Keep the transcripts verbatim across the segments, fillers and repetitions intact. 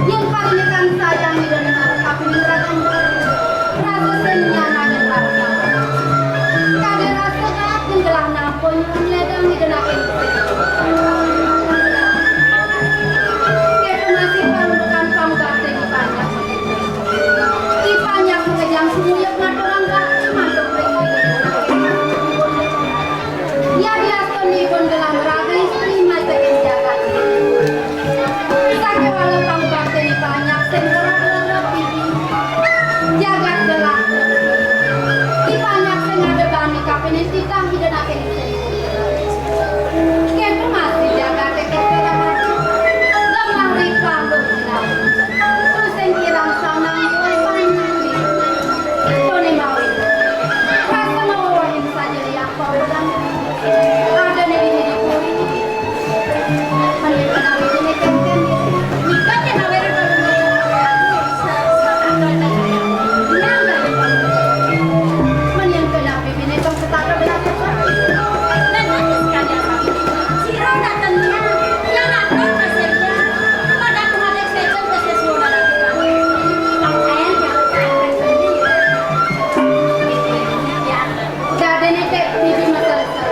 Yén parindikan sayang Ida Déwa kapining raga, rasa sing nyanangin raga. Kadén rasa ati gelah nampun ngeledang Ida Déwa. Kéto masih pangbekan pangbaktin I Panyak. I Panyak makejang sumuyep ngaturang bakti mantuk ring Ida Déwa. Yadiastun ipun gelah maraga istri macekin jagat. Sakéwala pangbaktin I Panyak sing ngrereh-rereh pipi. Jagat gelah. I Panyak sing ada bani kapining titah Ida Déwa. Kéto masih jagaté kéto lemah ripah luh. Tusing kirang sanang I Panyak. Toné mawi. Rasa mawewehin saja liak pawedan. Ada né dini di puri. Mending kenawi dini kénkén. Nika kénawi. Mending kenawi dini tong setara belas. Dan hati sekalian. Sira dateng nia, yang dateng kasirnya. Pada aku hadap sejen ke sesuara. Pakaian yang dateng sendiri. Dadiné tek bibi mesel-mesel.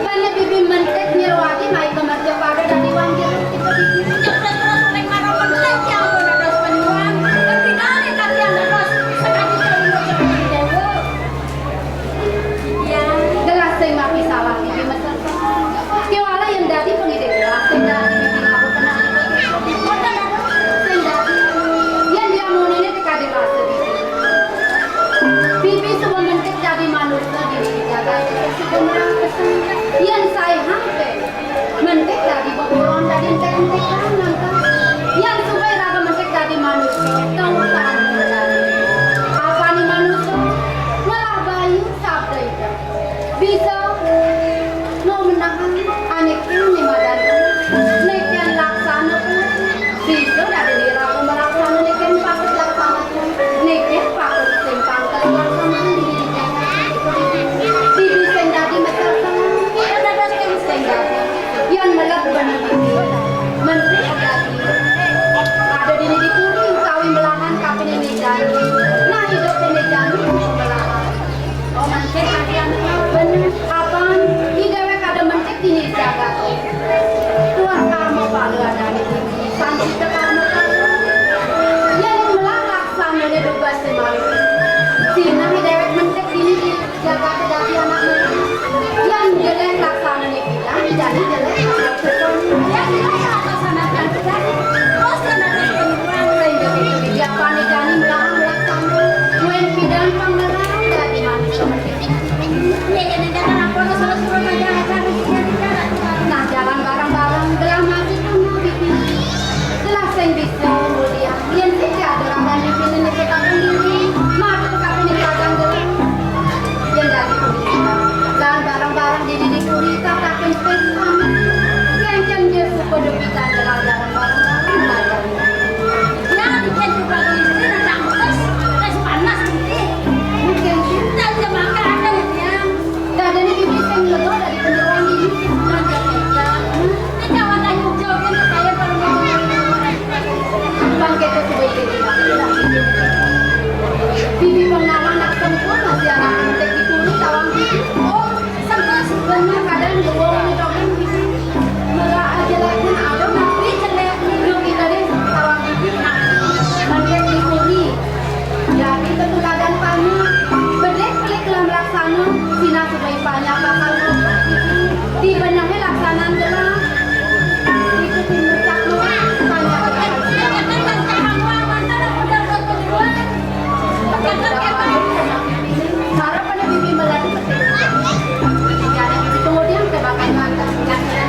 Bane bibi mentik nyerwati mai kemerja pada dadi wanjir kita bibi. Terus-terus ring mara mentik ya Allah dados penyuang. Berpindah nih kaki yang dados sekali kali ngucap dewa. Ya, gelah sing mapi salah bibi mesel. Kéwala yén dadi pangidih gelah sing dadi bibi ngaba kenal. Sing dadi. Yén dia munine tekadi rasa bibi. Bibi suba mentik dadi manusa di jagat suba merang pesan. Yén saihang té, mentik dadi beburon dadi entek-entekan nangka. Yén suba iraga mentik dadi manusa, tau tan dadi. Apané manusa? Ngelah bayu sabda Ida. Bisa ngomenahang ané kéné madan. Né kén laksana. Bisa dadi iraga malaksana né kén patut laksana. Né kén patut sing pangkat laksana. Bibi sing dadi mesel sing dadi. Yén melek bener bibi. Menteri dadi. Ada dini di puri utawi melahan kapining né jani. Nah, idup né jani melahan. Oh, mungkin ada yang bener. Apan, i déwék ada mentik dini jagat. Tuah karma pada ada di sini. Sancita karma pada. Yén melah laksanané tugas semawi. Sinah i déwék mentik dini di jagat dadi anak muda. Yén jelek laksanané pidan, jani jelek laksanané. Yén jelek laksanané pidan, terus yén ada sing kurang, sing jadi kebijakan jani melah laksana. Yén pidan panggilan dadi manusia. Nah, jalan bareng-bareng, gelah mati sama bibi. Gelah sing bisa mulia. Yén sing ada raban bibi né nyeketaken diri, matur kapining raban gelah. Yén dadi punika, jalan bareng-bareng di dini puri, tataken sing sami. Yén jeng Yesus padha pisan gelah bareng-bareng, belajar. Ya, bikin juga polisi, rendah terus, terus panas, gitu. Mungkin kita aja makan, ada, ya. Dadane bibi sing lega dadi penyeroan dini sing belajar kerja. Nek kawan ayu jawabin ke saya kalau mau. Bangkit ke sebaik ini. Bibi pengawa anak perempuan masih anak penting di kulit tawang bibi. Oh, sempet bener kadang wong ngedokin bibi. Mula aja lagi ada nabi jelek. Belum kita deh tawang bibi. Bangkit di kulit. Dadi tetuladan panyuh, bedik pelik lan laksana, sinah suba I Panyak bakal ngobah. Dibenehe laksanan gelah. Ikutin bercak luar, Panyak bakal ngobah. Harapan bibi melati petik. Kemudian kita bakal ngantar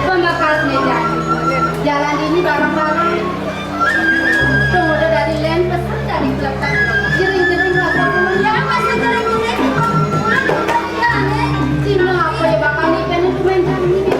pembekas meja. Jalan ini bareng-bareng. Tunggu dadi lén pesan dadi kletek. Jering-jering rasa pulang. Ya, apa sih jering-jering? Cina apa ya bakal nih, pengen main jering ini.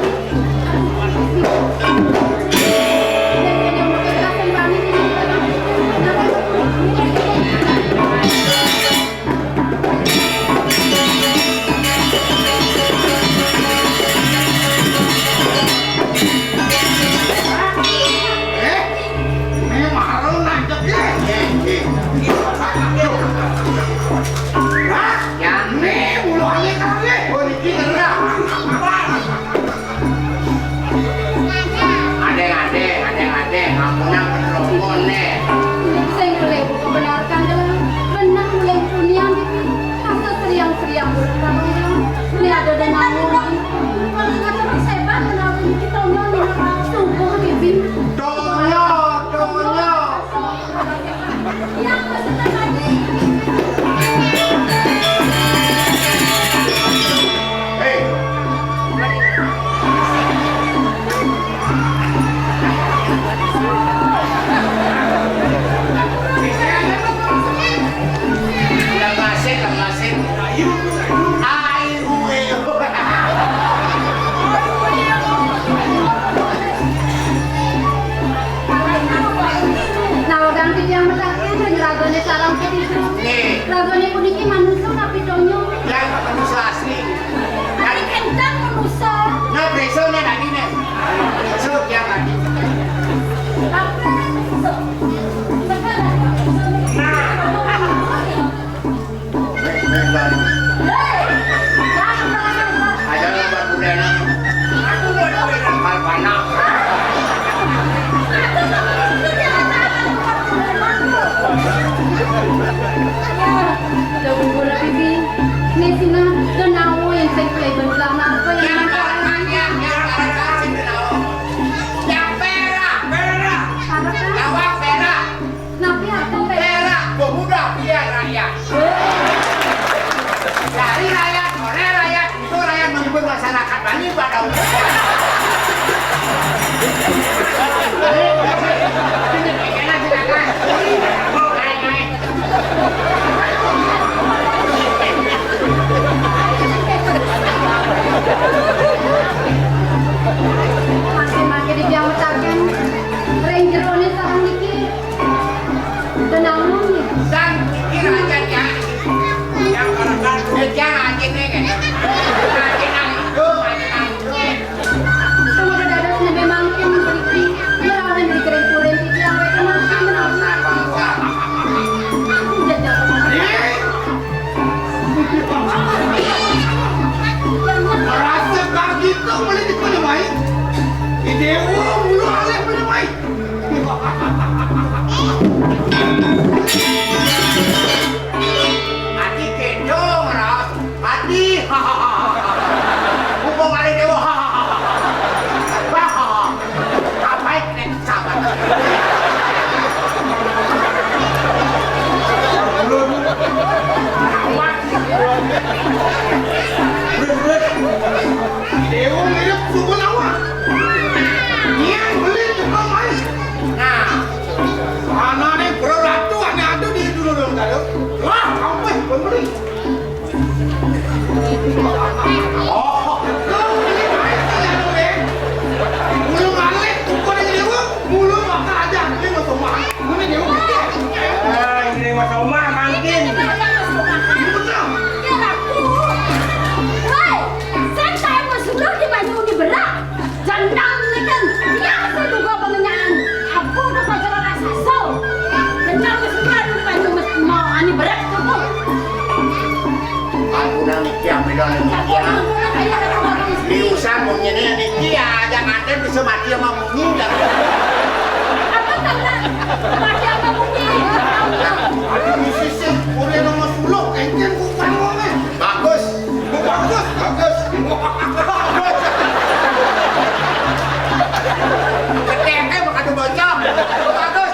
Yang mataken ring ragané sareng pituduh. Nggih. Ragané puniki manusa napi donya? Yang manusa asli. Ari kénten manusa. Nah, prisa né dadi né. Prisa yang dadi. Apa? Nah. Napi artine? Perak, pemuda pilihan rakyat. Dari rakyat, oleh rakyat, itu rakyat menghibur masyarakat Bali pada umumnya. Enak, silakan. Naik, naik. Mangke-mangke dipiametaken ring jerone sareng niki. Tenang, Mami. Sang iki raja ya. Yang barangkal kerja aja nih kan. Aja nang itu, aja nang itu. Kalau ada dados nembe mangkin mriki, ngerawin di kering kuring iki yang mereka mangkin menang. Aku udah dapat. Rasa kaget tuh mulai di mana main? Di Dewa mulu alih mana main? Ati gedong, Ras. Ati. Mumpung ada dewa. Apa itu nek sahabat? Dewa mirip sukun awak. Nian beli tukang main. Nah, anane bro ratu ane ada di dulu dong tadi. Wah, sampai pembeli. Oh, kau beli main sih ya, lu, eh? Mulu malih, kau yang dewa, mulu bakal aja, ini mau semua. Ini dewa. Ah, ini mau semua, mangkin. Ini betul. Woi, saya mau suruh di Banyuwangi berak. Jandang niken, tiang sing duga pamenyaan. Aku kepajar raksasa. Jandang wis keluar di banyu, wis mau ani berat tuh. Ampun, niki ambil niki ya. Di usan mungkin niki ya, jangan ada bisa mati sama mungkin. Apa tanda mati sama mungkin? Aduh, misi sih, boleh nomor sepuluh, engken bukan ngomong. Bagus. Bagus, bagus. Bagus. Gedeke bakal bocor. Bagus.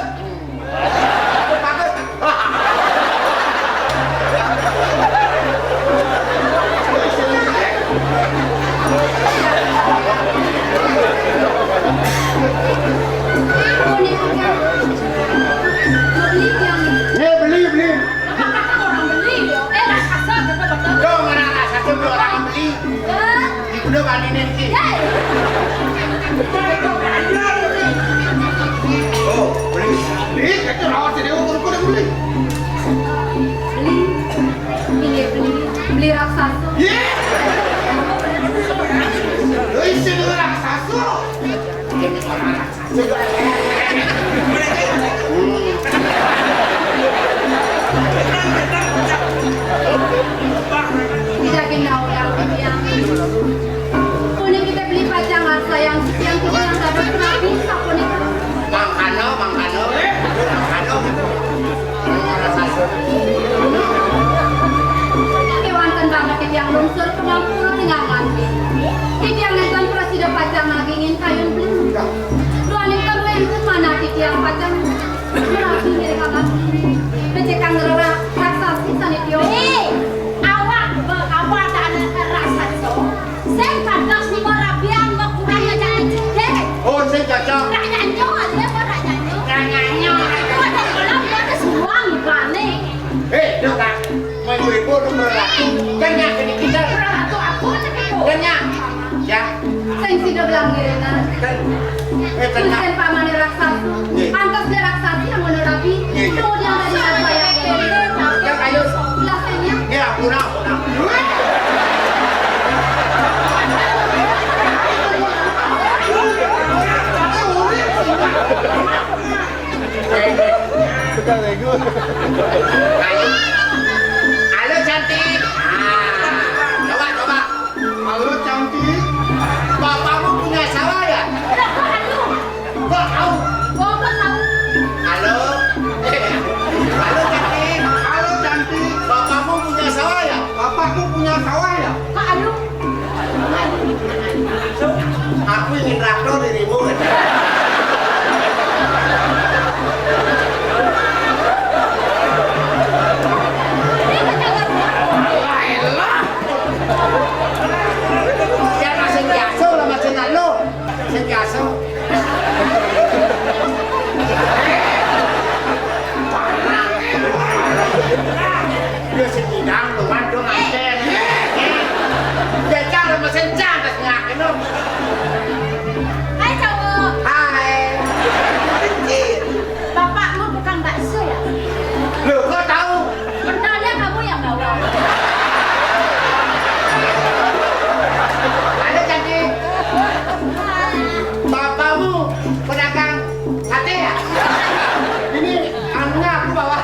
Bagus. Nih, beli, beli. Dong, anak-anak satu dua orang beli. Ibu udah bandingin ki. Oh, beli. Beli, kata rawat si Dewa, ukur, ukur, beli. Beli. Iya, beli. Beli raksasa. Iya. Lu isi dengan raksasa. Ini orang raksasa. Tidak kenal orang yang punya kita beli pacang asa yang yang kita yang dapat habis apa nih? Mangkano, mangkano, mangkano. Kewanten banget yang lungsur pengampura dengan mandi. Titiang nenten prasida pacang ngagingin kayun beli. Duaning kalu enten manah titiang pacang merapi ngiring alam. Becekang rera raksasi sanityo. Hei, awak be-, awak dana raksasa. Sing kantos nima rabian makurang ngajak ngajak. Oh, sing cocok. Rak nyanyo aja apa rak nyanyo? Rak nyanyo. Itu ada kolam, itu ada suang, bane. Eh, dok, Kak. Minggu ibu nomor ratu. Kan nyak kene kita. Ratu apa cek itu? Kan nyak. Ya. Sing sida belang ngiringan. Kan. Eh, kan nyak. Kusen pamane raksasa. Nggih. Antos dia raksasa yang ngono rapi. Nggih. Halo, cantik. Ah, coba, coba. Halo, cantik. Bapakmu punya sawah, ya? Lah, kok anu? Kok tahu? Kok, kok tahu? Halo? Halo, cantik. Halo, cantik. Bapakmu punya sawah, ya? Bapakmu punya sawah, ya? Kok anu? Aku ingin traktor dirimu. Alah, elah. Jangan sing biasa lah, masih nalo. Sing biasa. Parah. Dia sing bidang, teman, dia ngancen. Dia cara mesin jam, terus ngakin, loh. Hai, cowok. Hai. Bapakmu tukang bakso, ya? Loh, kok tahu? Kenalnya kamu yang bawa. Halo, cantik. Bapakmu pedagang sate, ya? Ini anunya aku bawa.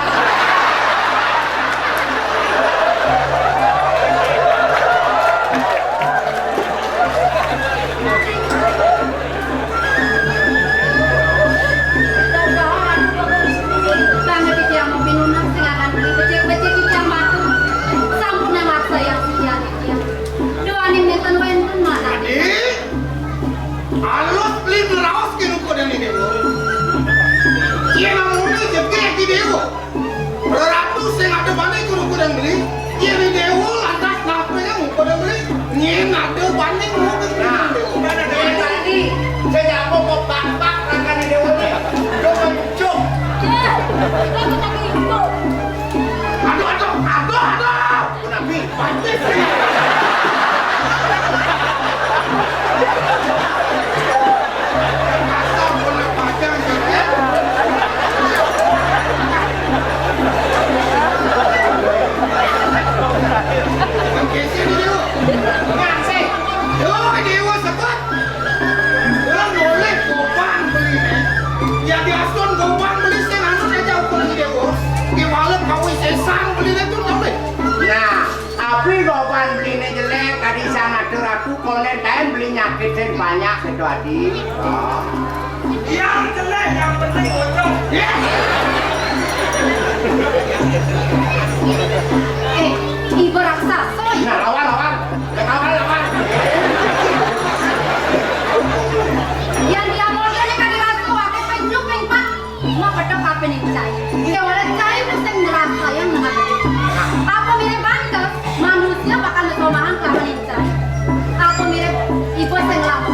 Banget titiang mau pinunas, sing akan beli becik-becik titiang batu. Sampun nang laksa yang setia titiang. Doaning nenten wenten malah. Adi, alus beli ngraos kene kodang di dewa. Yen namune jegeg di dewa. Reratu sing ada bane kudu-kudu beli. Yen di dewa lantas nape yang kudu beli? Yen ada bane kudu beli. Nah, yen tadi sejak apa kok bak-bak rangkane dewa ne? Yo mencuk. Aduh, aduh, aduh, aduh. Nabi, pantes. Asal pernah pakai, ya. Oke, sini dulu. Ngasih. Yo, dewa sebut. Ora noleh goban beli. Ya diaskon goban beli sing anu saja ukur iki, Bos. Ki malah kawin sesan beli itu noleh. Nah, tapi goban beline jelek, tadi sang atur aku konen kae beli nyakit sing banyak gitu, Adi. Oh. Yang jelek yang penting bocor. Ya. Eh, ibu raksasa. Nah, lawan, lawan. Lawan, lawan. Yang dia modalnya kan raksasa, wakil penjuk, pengpat. Mau kedok apa nih, Cai? Ya, oleh Cai, mesti ngerasa yang nengah. Apa mirip pantes? Manusia bakal besomahan kelawan nih, Cai. Apa mirip ibu sing ngelamun?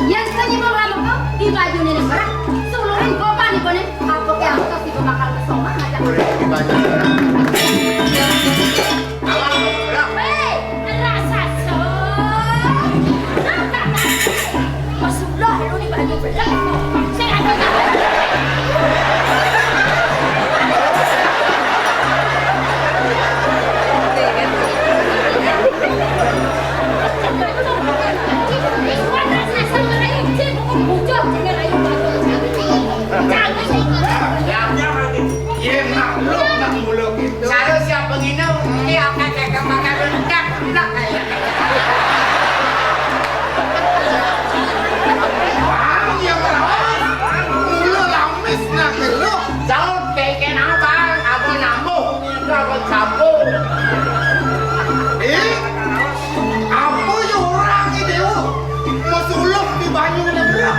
Yang sing ibu ngelamun tuh di baju ini berat. Sulurin gopan ibu nih. Apa ke atas ibu bakal besomahan aja. Boleh dibaca. Awas, gerak. Weh, raksasa. Angkat tangan. Masuklah lu di baju belah. Sing ada. Wah, raksasa ngerayu, cek, bukan bujur, ngerayu. Jangan sih. Yen nak lu nak mula gitu. Saya siap penginum, ini apa kayak makan rendang, rendang kayak. Bang, ya, Bang. Mula lamis nak lu. Jauh kayak kenapa? Aku nyambung, aku campur. Eh? Apa ya orang ni dewa? Masuluh di banyu ni berak.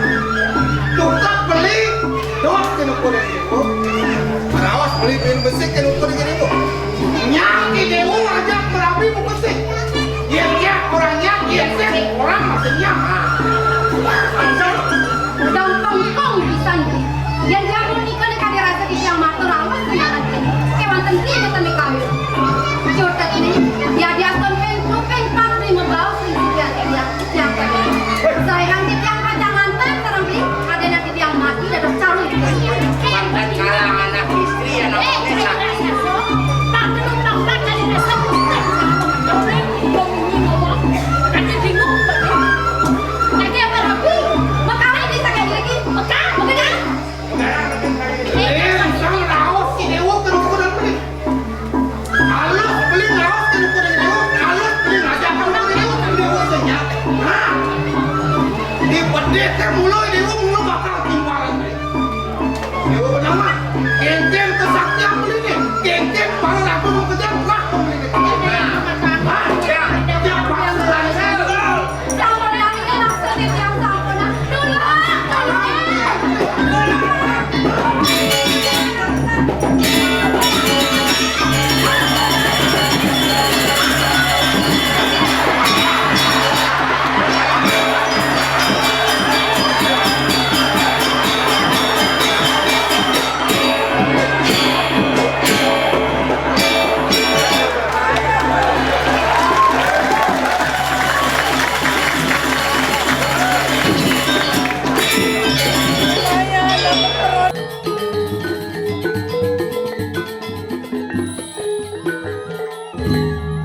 Tukak beli, dot kena kulit dewa. Rawas beli pin besik kena